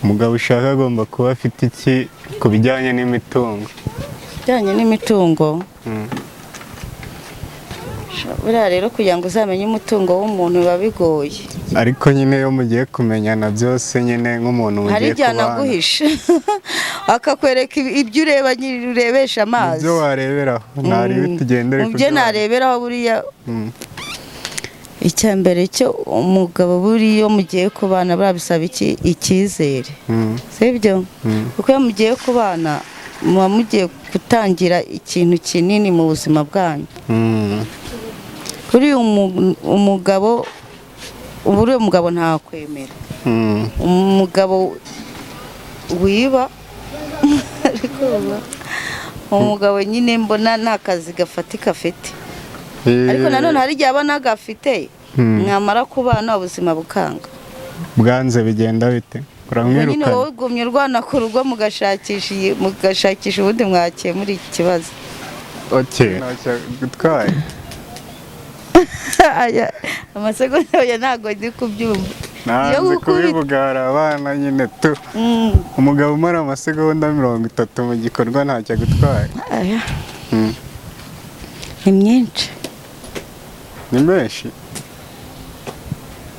Umugabo ushaka agomba kuba afite iki ku bijyanye n'imitungo? Bijyanye n'imitungo? Buriya rero, kugira ngo uzamenye umutungo w'umuntu biba bigoye. Ariko nyine iyo mugiye kumenyana byose nyine, nk'umuntu Hari mugiye igihe kubana, anaguhisha, akakwereka ibyo ureba nyine, urebesha mu amazi. Byo wareberaho ntaribi, tugendere Mu ku byo byo nareberaho, buriya icya mbere cyo, umugabo buriya iyo mugiye kubana, buriya bisaba iki? Icyizere. Sibyo? Kuko iyo mugiye kubana, muba mugiye gutangira ikintu kinini mu buzima bwanyu. Buriya umugabo, buriya umugabo ntakwemera umugabo wiba, ariko umugabo nyine mbona nta kazi gafatika afite. Ariko nanone hari igihe aba anagafite, mwamara kubana ubuzima bukanga. Bwanze bigenda bite? Ubwo nyine Uramwirukana? wowe ugumye urwana ku rugo, mugashakisha ubundi mwakemura iki kibazo. Okay, ntacyo gutwaye. Aya, amasegonda, oya, ntabwo ndi kubyumva. Iyo Nanze kubivuga, hari abana nyine tu. Umugabo umara amasegonda 30 mu gikorwa ntacyo agutwaye? Aya, ni myinshi. Ni menshi?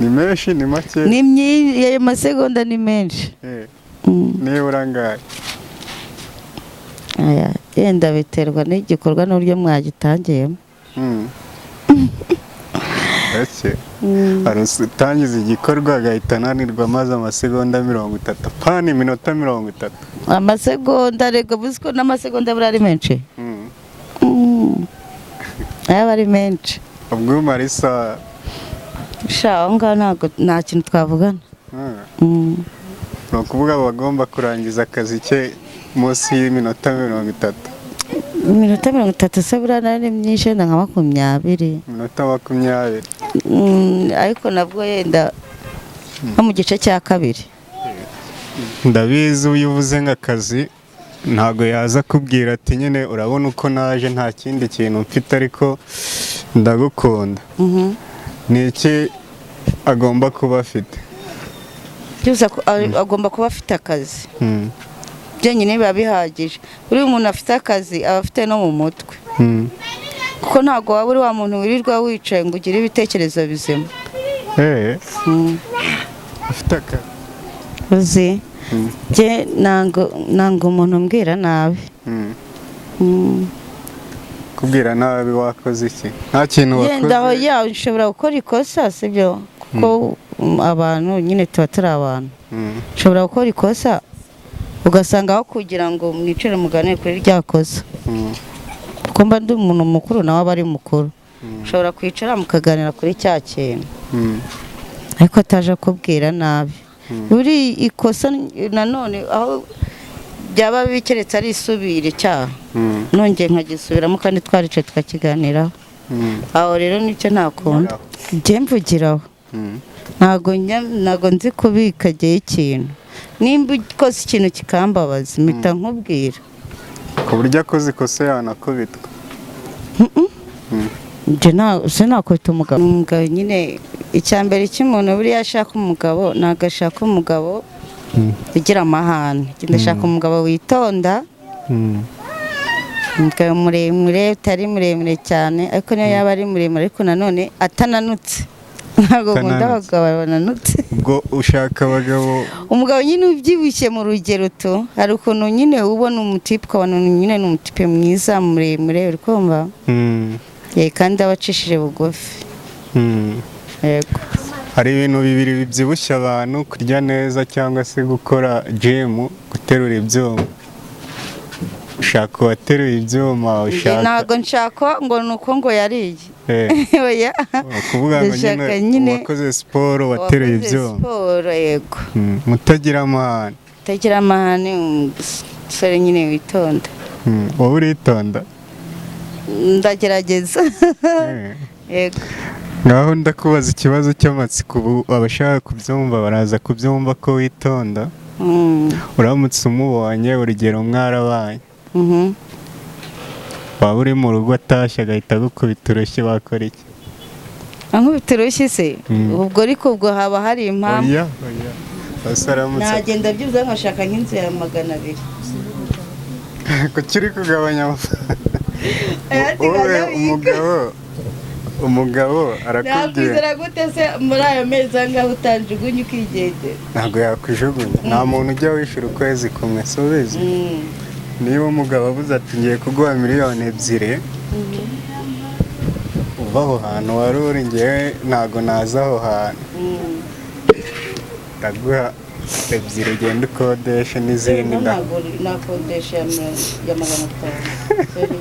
Ni menshi, ni make? Ni myinshi, ayo masegonda ni menshi. Nibura angahe? Aya, yenda biterwa n'igikorwa n'uburyo mwagitangiyemo. Okay. Hari utangiza igikorwa agahita ananirwa maze amasegonda 30, pani iminota 30. Amasegonda rego, uzi ko n'amasegonda buriya ari menshi. Aba ari menshi. Ubwo umara isaha? Sha, aho ngaho ntabwo nta kintu twavugana. Ni ukuvuga bagomba kurangiza akazi ke munsi y'iminota 30. Iminota 30 se buriya nayo ni myinshi, wenda nka 20. Iminota 20. Ariko nabwo yenda nko mu gice cya kabiri. Ndabizi, iyo uvuze nk'akazi ntabwo yaza kubwira ati: "Nyine urabona uko naje, nta kindi kintu mfite, ariko ndagukunda." Ni iki agomba kuba afite? Byose agomba kuba afite akazi. Byonyine biba bihagije. Buriya umuntu afite akazi aba afite no mu mutwe, kuko ntabwo waba uri wa muntu wirirwa wicaye ngo ugire ibitekerezo bizima. Afite akazi. Uzi, njye nanga umuntu umbwira nabi. Kubwira nabi wakoze iki? Nta kintu Yenda aho wakoze? Ya, ushobora gukora ikosa, sibyo? Kuko abantu nyine tuba turi abantu. Ushobora gukora ikosa, ugasanga aho kugira ngo mwicare muganire kuri rya kosa, kuko mba ndi umuntu mukuru, nawe aba ari mukuru, ushobora kwicara mukaganira kuri cya kintu, ariko ataje akubwira nabi. Buri ikosa nanone aho byaba bikeretse ari isubira icyaha, nongeye nkagisubiramo kandi twaricaye tukakiganiraho, aho rero nicyo ntakunda. Njye mvugiraho. Ntabwo nzi kubika igihe ikintu. Nimba ukoze ikintu kikambabaza, mpita nkubwira. Ku buryo akoze ikosa yanakubitwa? Njye sinakubita umugabo. Umugabo nyine, icya mbere cy'umuntu buriya ashaka umugabo, ntabwo ashaka umugabo ugira amahane. Njye ndashaka umugabo witonda, umugabo muremure, utari muremure cyane, ariko niyo yaba ari muremure, ariko nanone atananutse. Ntabwo nkunda Atananutse. abagabo bananutse. Ubwo ushaka abagabo Umugabo nyine ubyibushye mu rugero tu. Hari ukuntu nyine ubona umutipe, ukabona nyine ni umutipe mwiza muremure, uri kumva? Kandi aba acishije bugufi. Yego. Hari ibintu bibiri bibyibushya abantu: kurya neza cyangwa se gukora jimu, guterura ibyuma. Ushaka uwateruye ibyuma? Ushaka Ntabwo nshaka ngo ni uko ngo yariye. Oya. Ni ukuvuga ngo Ndashaka nyine nyine uwakoze siporo, wateruye uwakoze ibyuma. siporo, yego. Mutagira amahane. Utagira amahane, umusore nyine witonda. Wowe uritonda? Ndagerageza. Yego. Ngaho ndakubaza ikibazo cy'amatsiko, ubu abashaka kubyumva baraza kubyumva ko witonda. Uramutse umubonye, urugero mwarabaye, waba uri mu rugo, atashye agahita agukubita urushyi, wakora iki? Ankubita urushyi se? Mm. Ubwo ariko ubwo haba hari impamvu. Oya, oya. Ese aramutse Nagenda byibuze nkashaka nk'inzu ya 200. Kuki uri kugabanya amafaranga? Aya Wowe tigana. Umugabo arakubwira. Nakwizera gute se muri ayo mezi angahe utanjugunye ukigendera? Ntabwo yakwijugunya, nta muntu ujya wishyura ukwezi kumwe, si ubizi? Niba umugabo avuze ati ngiye kuguha 2 miliyoni uva aho hantu wari uri, ngewe ntabwo naza aho hantu, ndaguha 2 ugenda ukodeshe n'izindi nda. Ntabwo nakodesha ya 500. Seriye.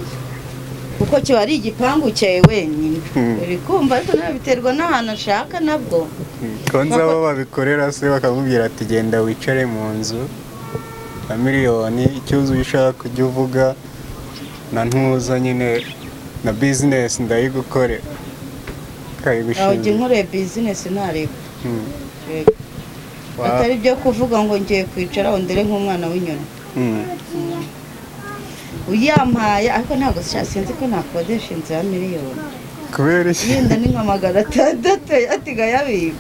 Kuko kiba ari igipangu cyawe wenyine. Uri kumva? Ariko nawe biterwa n'ahantu ashaka nabwo. Konzi abo babikorera se bakamubwira ati genda wicare mu nzu na miliyoni, icyo uzi ushaka ujya uvuga na ntuza nyine na business ndayigukorera. Aho jya Kayigushingira. Inkoreye business ntareba. Yego. Atari byo kuvuga ngo ngiye kwicara aho ndere nk'umwana w'inyoni. Uyampaye ariko ntabwo sinzi ko nakodesha inzu ya miliyoni. Kubera iki? Yenda ni nka 600 atiga yabika.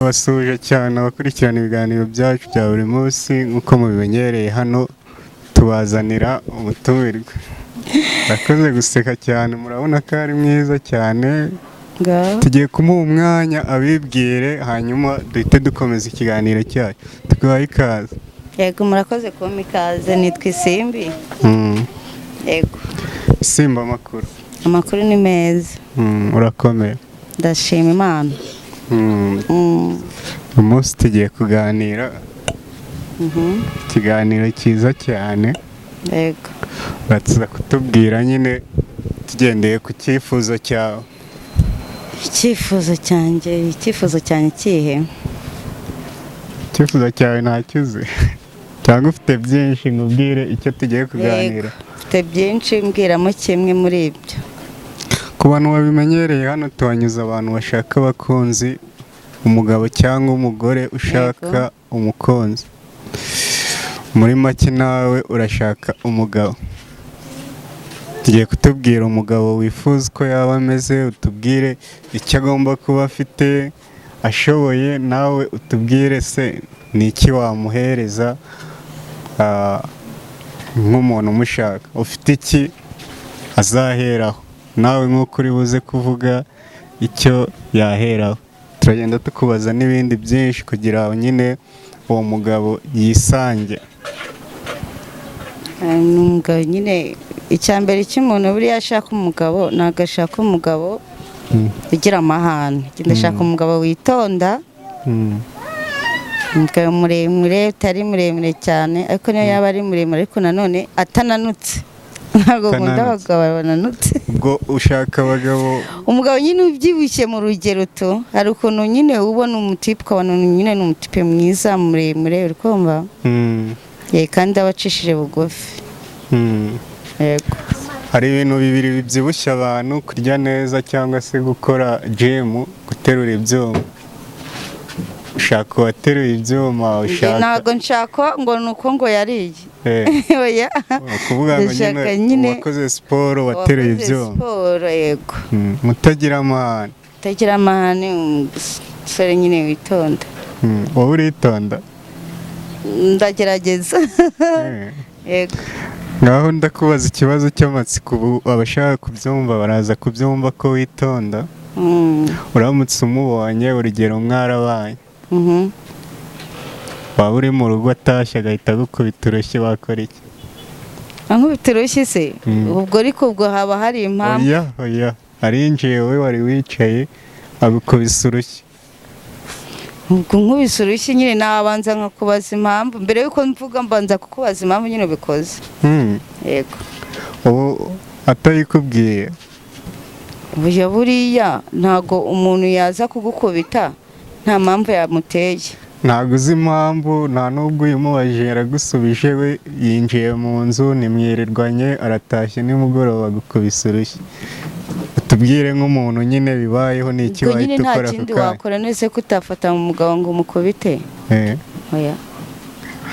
Basuhuje cyane abakurikirana ibiganiro byacu bya buri munsi. Nk'uko mubimenyereye, hano tubazanira umutumirwa. Arakoze guseka cyane, murabona ko ari mwiza cyane. Ngaho. Tugiye kumuha umwanya abibwire, hanyuma duhite dukomeza ikiganiro cyacu. Tuguhaye ikaze. Yego, murakoze kumpa ikaze. Nitwa Isimbi. Yego. Simba, amakuru? Amakuru ni meza. Urakomeye? Ndashima Imana. Uyu munsi tugiye kuganira ikiganiro cyiza cyane. Yego. Uraza kutubwira nyine tugendeye ku cyifuzo cyawe. Icyifuzo cyanjye kihe? Icyifuzo cyawe ntacyo uzi cyangwa ufite byinshi nkubwire icyo tugiye kuganira? Yego, mfite byinshi, mbwiramo kimwe muri ibyo. Ku bantu babimenyereye, hano tuhanyuza abantu bashaka abakunzi, umugabo cyangwa umugore ushaka umukunzi. Muri make nawe urashaka umugabo. Tugiye kutubwira umugabo wifuza uko yaba ameze, utubwire icyo agomba kuba afite, ashoboye. Nawe utubwire se ni iki wamuhereza, nk'umuntu umushaka, ufite iki azaheraho? Nawe nk'uko uri buze kuvuga icyo yaheraho, turagenda tukubaza n'ibindi byinshi kugira ngo nyine uwo mugabo yisange. Ni umugabo nyine, icya mbere cy'umuntu buriya ashaka umugabo, ntabwo ashaka umugabo ugira amahane. Ndashaka umugabo witonda, umugabo muremure, utari muremure cyane, ariko niyo yaba ari muremure ariko nanone atananutse. Ntabwo nkunda Atananutse. abagabo bananutse. Ubwo ushaka abagabo Umugabo nyine ubyibushye mu rugero tu. Hari ukuntu nyine ubona umutipe ukabona nyine ni umutipe mwiza muremure, uri kumva? Ye, kandi aba acishije bugufi. Yego. Hari ibintu bibiri bibyibushya abantu: kurya neza cyangwa se gukora jimu, guterura ibyuma. Ushaka uwateruye ibyuma, ushaka Ntabwo nshaka ngo ni uko ngo yariye. Oya. Ukuvuga ngo Ndashaka nyine nyine uwakoze siporo, wateruye uwakoze ibyuma. Siporo, yego. Mutagira amahane. Utagira amahane, umusore nyine witonda. Wowe uritonda? Ndagerageza. Yego. Ngaho ndakubaza ikibazo cy'amatsiko, ubu abashaka kubyumva baraza kubyumva ko witonda. Uramutse umubonye, urugero mwarabaye, waba uri mu rugo atashye agahita agukubita urushyi, wakora iki? Ankubita urushyi se? Mm. Ubwo ariko ubwo haba hari impamvu. Oya, oya, arinjiye, wowe wari wicaye, agukubise urushyi. Ubwo nkubise urushyi nyine nabanza nkakubaza impamvu. Mbere yuko mvuga mbanza kukubaza impamvu nyine ubikoze. Yego. Ubu atayikubwiye? Burya buriya ntabwo umuntu yaza kugukubita nta mpamvu yamuteye. Ntabwo uzi impamvu, nta n'ubwo uyimubajije yaragusubije. We yinjiye mu nzu, nimwirirwanye, aratashye nimugoroba agukubise urushyi. Tubwire nk'umuntu nyine bibayeho, ni iki Ubwo nyine wahita nta ukora ako kindi kanya? wakora, nese ko utafata mu mugabo ngo umukubite? Oya,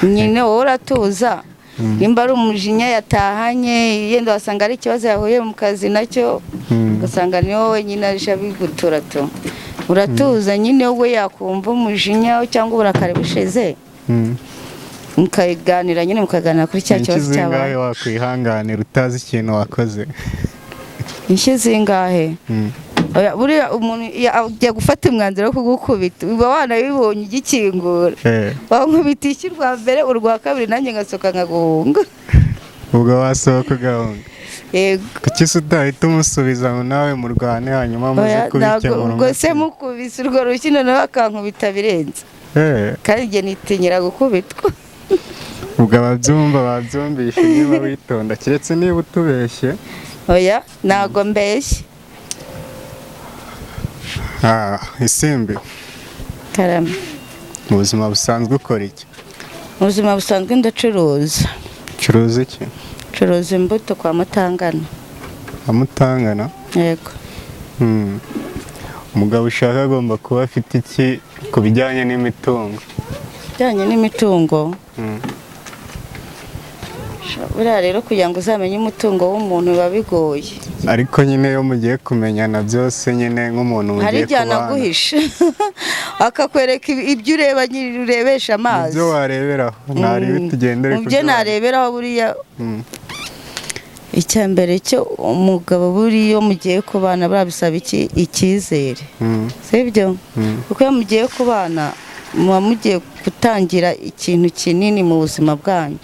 nyine wowe uratuza. Nimba ari umujinya yatahanye, yenda wasanga ari ikibazo yahuye mu kazi nacyo, ugasanga ni wowe nyine aje abigutura tu. Uratuza nyine, we yakumva umujinya cyangwa uburakari bushize, mukaganira nyine, mukaganira kuri cya Inshyi kibazo zingahe cyabaye. wakwihanganira utazi ikintu wakoze? Inshyi zingahe? Oya, buriya umuntu ajya gufata umwanzuro wo kugukubita uba wanabibonye ugikingura. Wankubita ishyi urwa mbere, urwa kabiri, nanjye ngasohoka nkaguhunga. Ubwo wasohoka ugahunga? Yego. Kuki se utahita umusubiza ngo nawe murwane, hanyuma muze Oya, ntabwo kubikemura? Ubwo se mukubise urwo rushyi noneho akankubita birenze, kandi njye nitinyira gukubitwa. Ubwo ababyumva babyumvishe, niba witonda, keretse niba utubeshye. Oya, ntabwo mbeshye. Ah, Isimbi. Karame. Mu buzima busanzwe ukora iki? Mu buzima busanzwe ndacuruza. Curuza iki? Ncuruza imbuto kwa Mutangana. Amutangana? Yego. Umugabo ushaka agomba kuba afite iki ku bijyanye n'imitungo? Bijyanye n'imitungo, buriya rero kugira ngo uzamenye umutungo w'umuntu biba bigoye. Ariko nyine iyo mugiye kumenyana byose nyine, nk'umuntu Hari mugiye igihe kubana, anaguhisha akakwereka ibyo ureba nyine, urebesha mu amazi. byo wareberaho ntarebe, tugendere Mu ku byo byo nareberaho, buriya icya mbere cyo, umugabo buriya iyo mugiye kubana, buriya bisaba iki? Icyizere. Sibyo? Kuko iyo mugiye kubana muba mugiye gutangira ikintu kinini mu buzima bwanyu.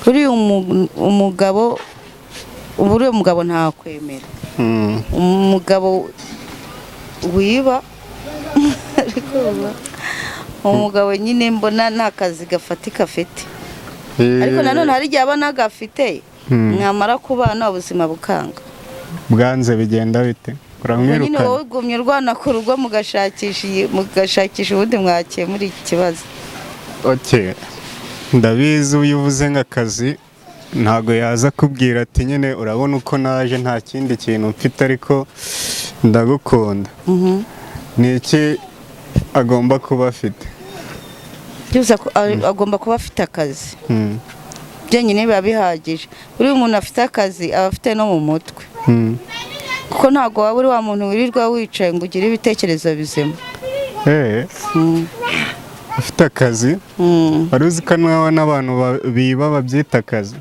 Buriya umugabo, buriya umugabo ntakwemera umugabo wiba, ariko umugabo nyine mbona nta kazi gafatika afite. Ariko nanone hari igihe aba ntagafite, mwamara kubana ubuzima bukanga. Bwanze bigenda bite? Ubwo nyine Uramwirukana? wowe ugumye urwana ku rugo, mugashakisha ubundi mwakemura iki kibazo. Okay, ndabizi iyo uvuze nk'akazi ntabwo yaza kubwira ati nyine urabona uko naje nta kindi kintu mfite ariko ndagukunda. Ni iki agomba kuba afite? Byose agomba kuba afite akazi. Byonyine biba bihagije. Buriya umuntu afite akazi aba afite no mu mutwe, kuko ntabwo waba uri wa muntu wirirwa wicaye ngo ugire ibitekerezo bizima. Ufite akazi. Wari uzi ko n'abantu biba babyita akazi?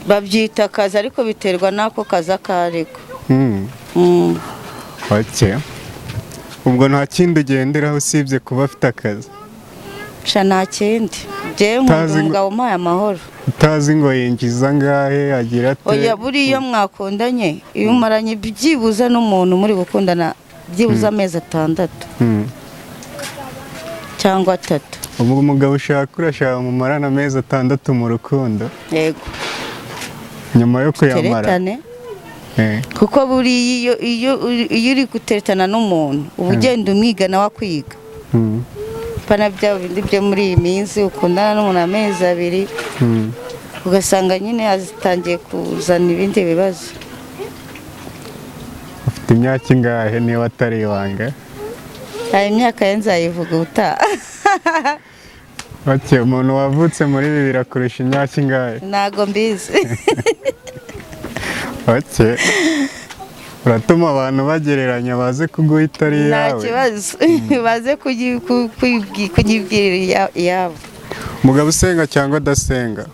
Babyita akazi, ariko biterwa n'ako kazi ako ariko. Okay. Ubwo nta kindi ugenderaho usibye kuba afite akazi? Sha, nta kindi. Njyewe nkunda Utazi umugabo umpaye amahoro. Utazi ngo yinjiza angahe, agira ate? Oya, buriya iyo mwakundanye, iyo umaranye byibuze n'umuntu muri gukundana byibuze amezi 6 cyangwa 3. Ubu umugabo ushaka, urashaka mumarana amezi 6 mu rukundo? Yego. Nyuma yo kuyamara? Teretane. Kuko buriya iyo uri guteretana n'umuntu uba ugenda umwiga nawe akwiga. Pana bya bindi byo muri iyi minsi, ukundana n'umuntu amezi 2, ugasanga nyine azitangiye kuzana ibindi bibazo. Ufite imyaka ingahe niba atari ibanga? Hari imyaka ye, nzayivuga ubutaha. Okay, umuntu wavutse muri 2000 akurusha imyaka ingahe? Ntago mbizi. Okay. Uratuma abantu bagereranya baze kuguha itari Nta iyawe. kibazo, baze kunyibwirira iyabo. Umugabo usenga cyangwa adasenga?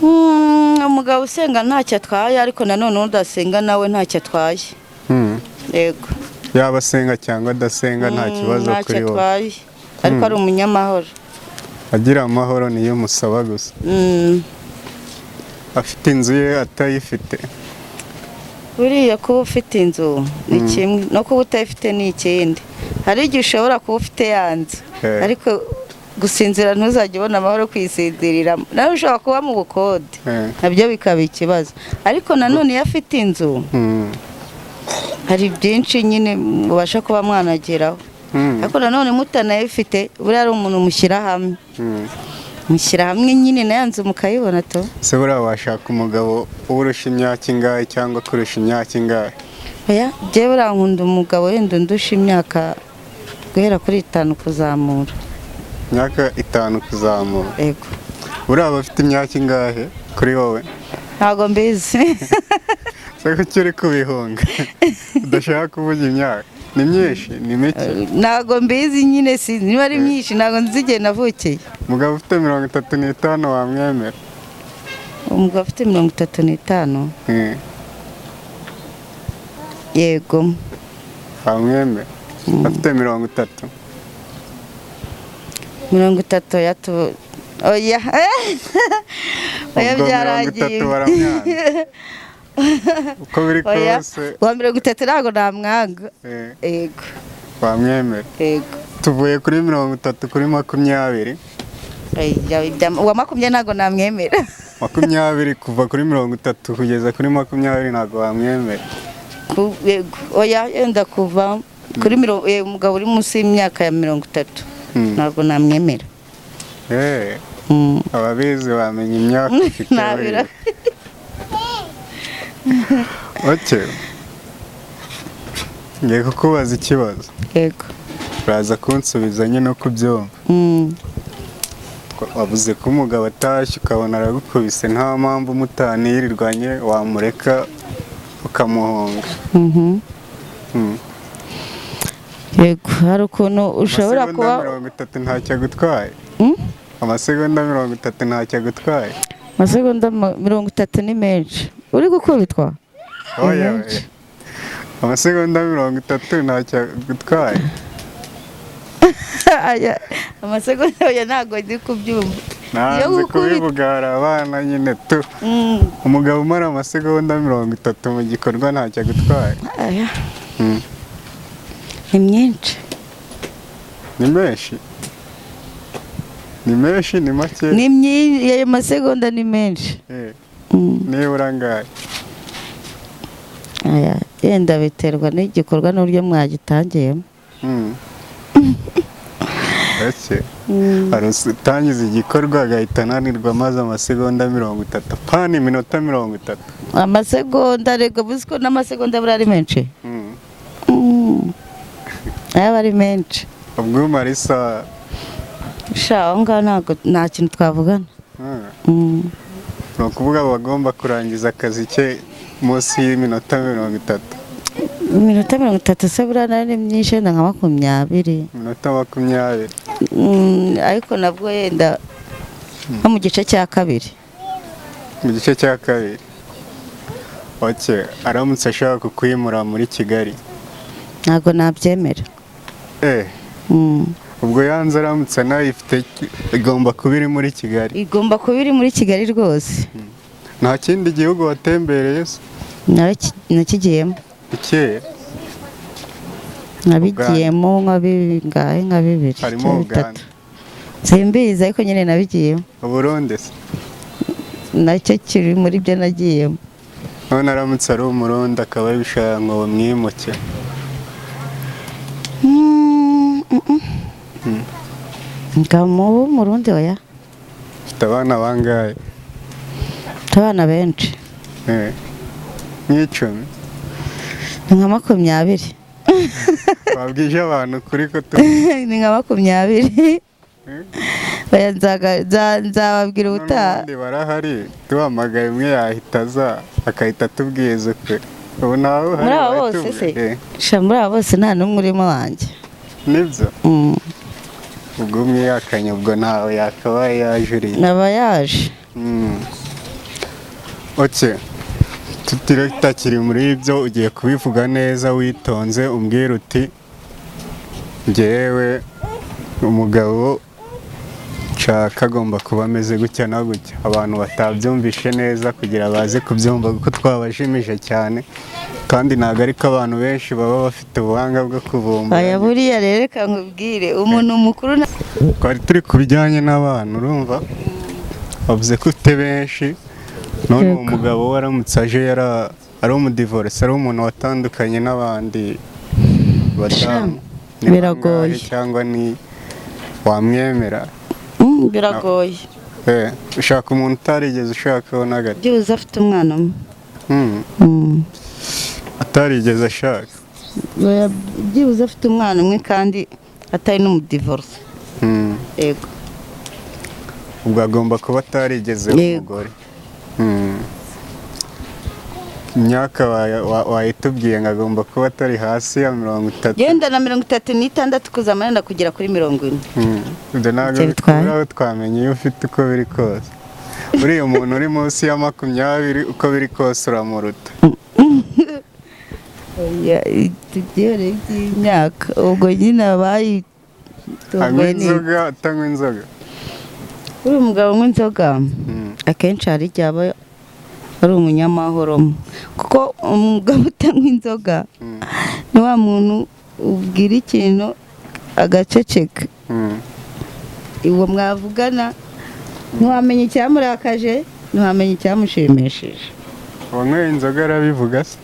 Umugabo usenga ntacyo atwaye, ariko nanone udasenga nawe ntacyo atwaye. Yego. Yaba asenga cyangwa adasenga nta kibazo Ntacyo kuri wowe? atwaye, ariko ari umunyamahoro. Agira amahoro niyo musaba gusa. Afite inzu ye, atayifite? Buriya kuba ufite inzu ni kimwe, no kuba utayifite ni ikindi. Hari igihe ushobora kuba ufite ya nzu, ariko gusinzira ntuzajye ubona amahoro kwisinziriramo. Nawe ushobora kuba mu bukode, nabyo bikaba ikibazo. Ariko nanone iyo afite inzu, hari byinshi nyine mubasha kuba mwanageraho. Ariko nanone mutanayifite, buriya ari umuntu mushyira hamwe, mushyira hamwe nyine na ya nzu mukayibona to. Se buriya washaka umugabo urusha imyaka ingahe cyangwa kurusha imyaka ingahe? Oya, njyewe buriya nkunda umugabo wenda undusha imyaka guhera kuri 5 kuzamura. Imyaka 5 kuzamura? Yego. Uriya afite imyaka ingahe kuri wowe? Ntabwo mbizi. Se kuki uri kubihunga, udashaka kuvuga imyaka? Ni myinshi, ni mike? Ntabwo mbizi nyine, sinzi niba ari myinshi, ntabwo nzi igihe navukiye. Umugabo ufite 35 wamwemera? Umugabo ufite 35? Yego. Wamwemera afite 30? 30 oya, oya. Ubwo mirongo Byarangiye. itatu baramwanga uko biri Oya. kose. Uwa 30 ntabwo namwanga. Yego. Wamwemera? Yego. Tuvuye kuri 30 kuri 20. Oya, uwa 20 ntabwo namwemera. 20, kuva kuri 30 kugeza kuri 20 ntabwo wamwemera? Yego. Oya, yenda kuva kuri umugabo uri munsi y'imyaka ya 30 ntabwo namwemera. Ababizi bamenya imyaka ufite Ntabira. buriya. Okay. Ngiye kukubaza ikibazo. Yego. Uraza kunsubiza nyine uko ubyumva. Wavuze ko umugabo atashye ukabona aragukubise nta mpamvu, mutanirirwanye, wamureka ukamuhunga. Yego, hari ukuntu ushobora Amasegonda kuba 30 ntacyo agutwaye? Mm? Amasegonda 30 ntacyo agutwaye? Amasegonda 30 ni menshi uri gukubitwa. Ni Oya, menshi. oya. Amasegonda 30 ntacyo agutwaye? Aya, amasegonda, oya, ntabwo ndi kubyumva. Nanze Iyo gukubita kubivuga, hari abana nyine tu. Umugabo umara amasegonda 30 mu gikorwa ntacyo agutwaye? Aya, ni myinshi. Ni menshi, ni menshi, ni make? Ni myinshi, ayo masegonda ni menshi. Nibura angahe? Aya, yenda biterwa n'igikorwa n'uburyo mwagitangiyemo. Okay. Hari utangiza igikorwa agahita ananirwa maze amasegonda 30, pani iminota 30. Amasegonda rego, uzi ko n'amasegonda buriya ari menshi. Aba ari menshi. Ubwo umara isaha? Sha, aho ngaho ntabwo nta kintu twavugana. Ni ukuvuga bagomba kurangiza akazi ke munsi y'iminota 30. Iminota 30 se buriya nayo ni myinshi, yenda nka 20. Iminota 20? Ariko nabwo yenda nko mu gice cya kabiri. Mu gice cya kabiri, okay. Aramutse ashaka kukwimura muri Kigali? Ntabwo nabyemera. Ubwo yanze, aramutse anayifite igomba kuba iri muri Kigali? Igomba kuba iri muri Kigali rwose. Nta kindi gihugu watembereye se? Nakigiyemo. Ikihe? Nabigiyemo nka bingahe, nka bibiri Harimo cyangwa Uganda? bitatu, simbizi, ariko nyine nabigiyemo. Uburundi se? Nacyo kiri muri byo nagiyemo. None aramutse ari Umurundi akaba abishaka ngo bamwimuke? Nga mu Murundi, oya. Ufite abana bangahe? Mfite abana benshi. Nk'icumi? Ni nka 20. Wabwije abantu kuri ko tu Ni nka 20. Oya, nzababwira ubutaha. N'ubundi barahari, duhamagaye umwe yahita aza akahita atubwiza ukuri. Ubu ntawe uhari Muri abo bose se? wahita. Sha, muri abo bose nta n'umwe urimo wanjye. Nibyo. Ubwo umwe yakanye, ubwo ntawe yakabaye yajuriye. Aba yaje. Ok, tutakiri muri ibyo, ugiye kubivuga neza witonze, umbwira uti: "Njyewe umugabo nshaka agomba kuba ameze gutya na gutya." Abantu batabyumvishe neza kugira baze kubyumva, kuko twabajimije cyane, kandi ntabwo ariko abantu benshi baba bafite ubuhanga bwo kuvumbura. Aya, buriya rero reka nkubwire, umuntu mukuru Twari turi ku bijyanye n'abana, urumva bavuze ko ufite benshi, none uwo Yego. mugabo we aramutse aje yara ari umudivorce, ari umuntu watandukanye n'abandi badamu, ni Biragoye. bangahe cyangwa ni wamwemera? Biragoye. Ushaka umuntu utarigeze ushakaho na gato? Byibuze afite umwana umwe. Atarigeze ashaka? Oya, byibuze afite umwana umwe kandi atari n'umudivorce. Yego. Ubwo agomba kuba atarigeze Yego. umugore. Imyaka wayitubwiye ngo agomba kuba atari hasi ya 30. Genda na 36 kuzamara yenda kugera kuri 40. Ibyo ntabwo Icyo bitwaye. bikuraho, twamenya iyo ufite uko biri kose. Uriya muntu uri munsi ya 20, uko biri kose uramuruta. Oya, tubyere by'imyaka ubwo nyine Anywa abayitomboye ni inzoga, atanywa inzoga? Uriya mugabo unywa inzoga, akenshi hari igihe aba ari umunyamahoro, kuko umugabo utanywa inzoga ni wa muntu ubwira ikintu agaceceka. Uwo mwavugana ntiwamenya icyamurakaje, ntiwamenya icyamushimishije. Uwanyweye inzoga arabivuga se?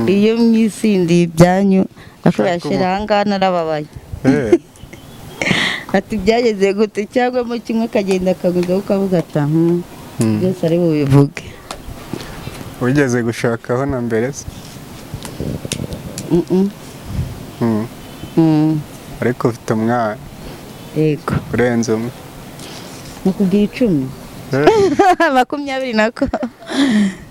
Iyo mwisindiye ibyanyu Ushaka akuyashyira ahangaha, narababaye, ati byageze gute, cyangwa mo kimwe akagenda akaguza, ukavuga ati byose ari bubivuge. Wigeze gushakaho na mbere se? Mm-mm. Ariko ufite umwana? Yego. Urenze umwe? Nakubwiye 10. 20 nako.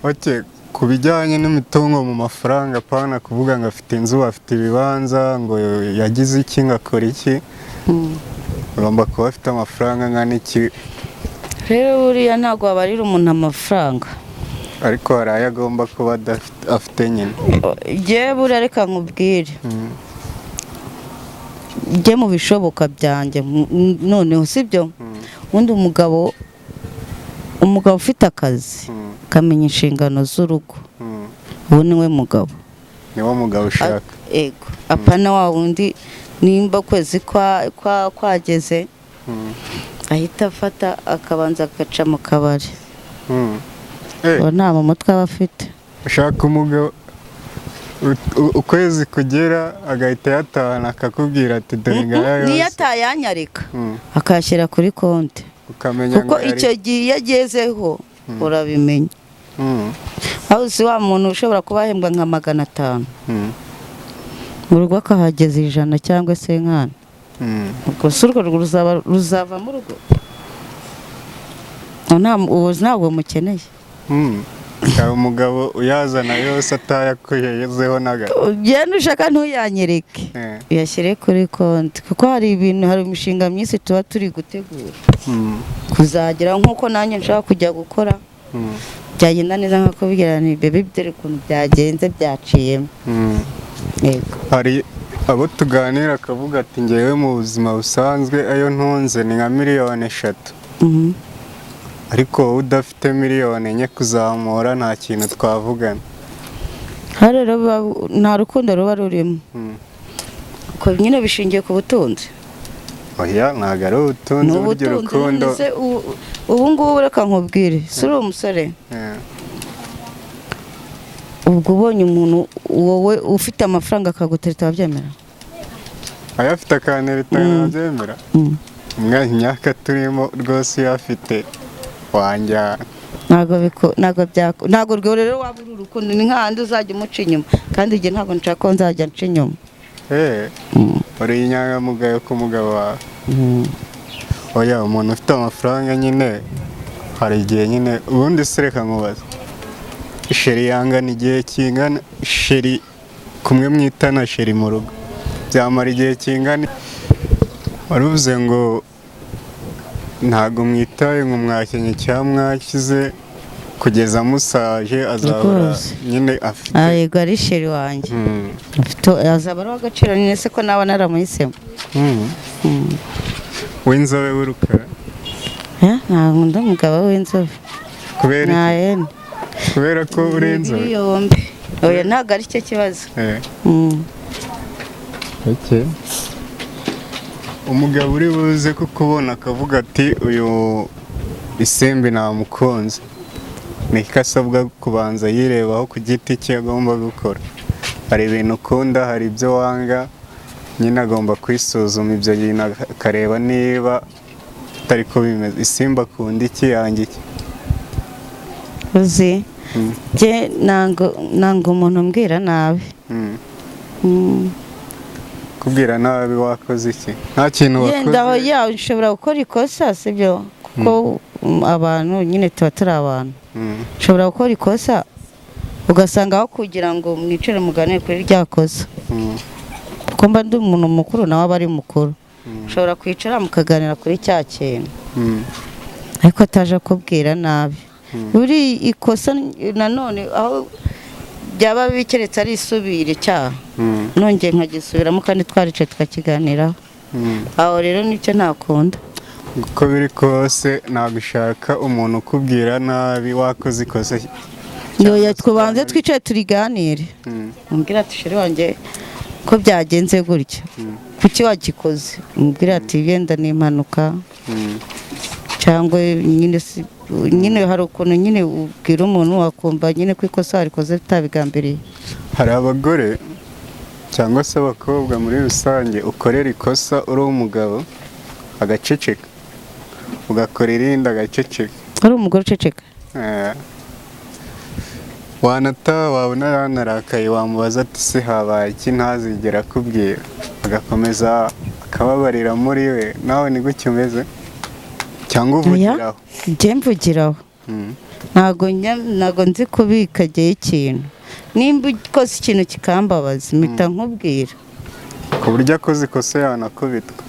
Okay, ku bijyanye n'imitungo mu mafaranga, apana kuvuga ngo afite inzu, afite ibibanza, ngo yagize iki, ngo akora iki, agomba kuba afite amafaranga angana iki? Rero buriya ntabwo wabarira umuntu amafaranga. Ariko hari ayo agomba kuba afite nyine. Njyewe buriya reka nkubwire, njye mu bishoboka byanjye, noneho sibyo, ubundi umugabo ufite akazi, akamenya inshingano z'urugo, uwo ni we mugabo. Niwo mugabo ushaka? Ego, apana wa wundi nimba ukwezi kwageze ahita afata akabanza agaca mu kabari. Uwo nta mu mutwe aba afite. Ushaka umugabo ukwezi kugera agahita yatahana akakubwira ati dore ngaya Niyo yose. atayanyarika, akayashyira kuri konti, Ukamenya kuko ngo yari icyo gihe iyo agezeho urabimenya. Aho uzi wa muntu ushobora kuba ahembwa nka 500, mu rugo akahageza 100 cyangwa se nkana, ubwo si urwo rugo ruzavamo urugo? Uwo ntabwo mukeneye. Hari umugabo uyazana yose atayakuyezeho na gato. Ugenda ushaka ntuyanyereke, uyashyire kuri konti, kuko hari ibintu, hari imishinga myinshi tuba turi gutegura kuzagera, nk'uko nanjye nshaka kujya gukora, byagenda neza nkakubwira nti baby, dore ukuntu byagenze, byaciyemo. Yego. Hari abo tuganira akavuga ati ngewe mu buzima busanzwe ayo ntunze ni nka miliyoni 3, ariko wowe udafite miliyoni 4 kuzamura nta kintu twavugana. Hano rero nta rukundo ruba rurimo, kuko nyine bishingiye ku butunzi. Oya, ntabwo ari Ni ubutunzi burya ubutunzi. Urukundo. None se ubu ngubu reka nkubwire, si uri umusore? Ubwo ubonye umuntu wowe ufite amafaranga akagutereta, wabyemera? Ayafite akantereta ntabyemera. Umwanya imyaka turimo rwose iyo afite wanjyana. Ntabwo urwo rero waba uri urukundo, ni nk'ahandi uzajya umuca inyuma, kandi igihe ntabwo nshaka ko nzajya nca inyuma. Uri inyangamugayo ku mugabo wawe? Oya, umuntu ufite amafaranga nyine hari igihe nyine, ubundi se reka nkubaze, chéri yangana igihe kingana, chéri kumwe mwitana chéri mu rugo byamara igihe kingana? Wari uvuze ngo ntabwo mwitaye ngo mwakenye cyangwa mwakize, kugeza musaje azahora Rwose. nyine afite. Ah, yego, ari chéri wanjye. Afite, azaba ari uw'agaciro nyine se ko naba naramuhisemo. W'inzobe, w'urukara? Ntabwo ndi umugabo w'inzobe. Kubera iki? Nta yenda. Kubera ko uri inzobe? Imibiri yombi, oya, ntabwo ari cyo kibazo. Okay. Umugabo uri buze kukubona akavuga ati uyu Isimbi namukunze, niko asabwa kubanza yirebaho ku giti cye, agomba gukora. Hari ibintu ukunda, hari ibyo wanga, nyine agomba kwisuzuma ibyo bintu akareba niba atari ko bimeze. Isimbi akunda iki, yanga iki? Uzi, njye nanga umuntu umbwira nabi. Akubwira nabi wakoze iki, nta kintu Yenda aho wakoze. Ya, nshobora gukora ikosa, sibyo? Kuko abantu nyine tuba turi abantu. Nshobora gukora ikosa ugasanga aho kugira ngo mwicare muganire kuri rya kosa, kuko mba ndi umuntu mukuru, nawe aba ari mukuru, ushobora kwicara mukaganira kuri cya kintu, ariko ataje akubwira nabi. Buri ikosa nanone aho byaba bikeretse ari isubira icyaha, nongeye nkagisubiramo kandi twaricaye tukakiganiraho. Aho rero nicyo ntakunda. Uko biri kose nagushaka umuntu ukubwira nabi wakoze ikosa. Yoya, tubanze twicare turiganire. Umbwira ati: "Chéri wanjye, ko byagenze gutya, kuki wagikoze?" Umbwira ati: "Yenda ni impanuka," cyangwa nyine nyine hari ukuntu nyine ubwira umuntu wakumva nyine ko ikosa warikoze utabigambiriye. Hari abagore cyangwa se abakobwa muri rusange ukorera ikosa uri umugabo agaceceka, ugakora irindi agaceceka. Ari umugore uceceka? Wanata wabona yanarakaye, wamubaza ati: "Se habaye iki?" Ntazigera akubwira, agakomeza akababarira muri we. Nawe ni gutyo umeze cyangwa uvugiraho? Njye mvugiraho. Ntago nzi kubika igihe ikintu. Nimba ukoze ikintu kikambabaza, mpita nkubwira. Ku buryo akoze ikosa yanakubitwa?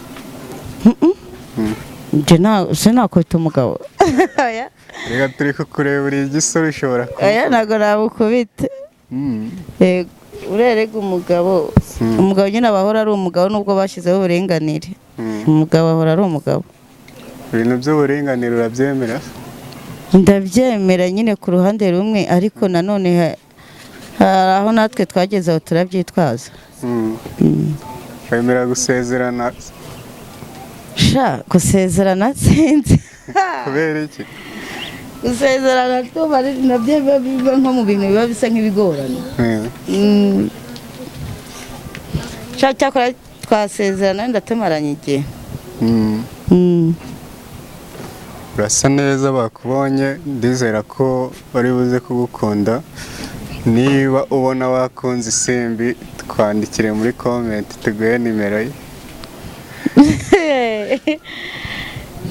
Njye sinakubita umugabo. Oya. Reka, turi kukureba, uri igisore, ushobora kuba. Oya, ntabwo namukubita. Yego, urerega umugabo, umugabo nyine aba ahora ari umugabo nubwo bashyizeho uburinganire. Umugabo ahora ari umugabo. Ibintu by'uburinganire urabyemera? Ndabyemera nyine ku ruhande rumwe, ariko nanone hari aho natwe twageze aho turabyitwaza. Wemera gusezerana? Sha, gusezerana sinzi. Kubera iki? Gusezerana twumva ari nabyo biba biba nko mu bintu biba bisa nk'ibigorana. Sha, cyakora twasezerana wenda tumaranye igihe. Urasa neza, bakubonye ndizera ko bari buze kugukunda. Niba ubona wakunze Isimbi, twandikire muri comment tuguhe nimero ye.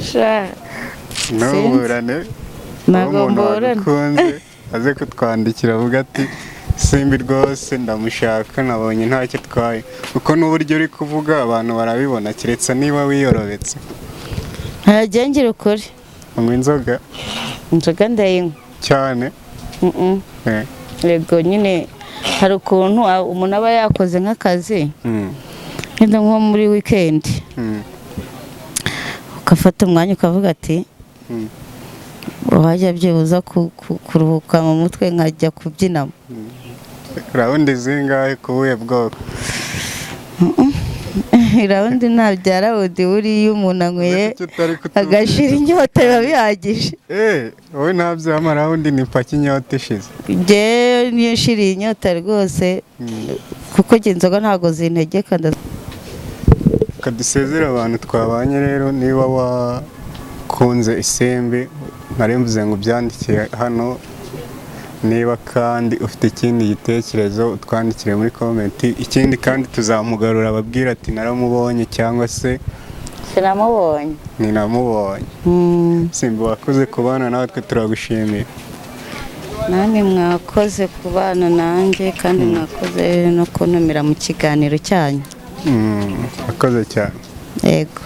Sha, Ntuburane. Ntabwo Uwo umuntu mburana. wagukunze aze kutwandikira avuga ati: "Simbi rwose ndamushaka, nabonye ntacyo atwaye," kuko n'uburyo uri kuvuga abantu barabibona, keretse niba wiyorobetse. Ntagengira ukuri. Unywa inzoga? Inzoga ndayinywa. Cyane? Mm-mm. Yego nyine, hari ukuntu umuntu aba yakoze nk'akazi, wenda nko muri weekend, ugafata umwanya ukavuga ati: "Wajya byibuza kuruhuka mu mutwe nkajya kubyinamo." Round zingahe, ku buhe bwoko? Round ntabya round, buriya iyo umuntu anyweye Kuki utari kutubwira? agashira inyota biba bihagije. Wowe ntabyo ama round, ni paka inyota ishize? Njyewe niyo nshiriye inyota rwose, kuko njye inzoga ntabwo zintegeka. Reka dusezere abantu twabanye. Rero niba wakunze Isimbi, nari mvuze ngo ubyandikire hano. Niba kandi ufite ikindi gitekerezo, utwandikire muri comment. Ikindi kandi tuzamugarura ababwira ati: "Naramubonye," cyangwa se Sinamubonye. "Ninamubonye." Simbi, wakoze kubana natwe, turagushimiye. Namwe mwakoze kubana nanjye, kandi mwakoze no kuntumira mu kiganiro cyanyu. Wakoze cyane. Yego.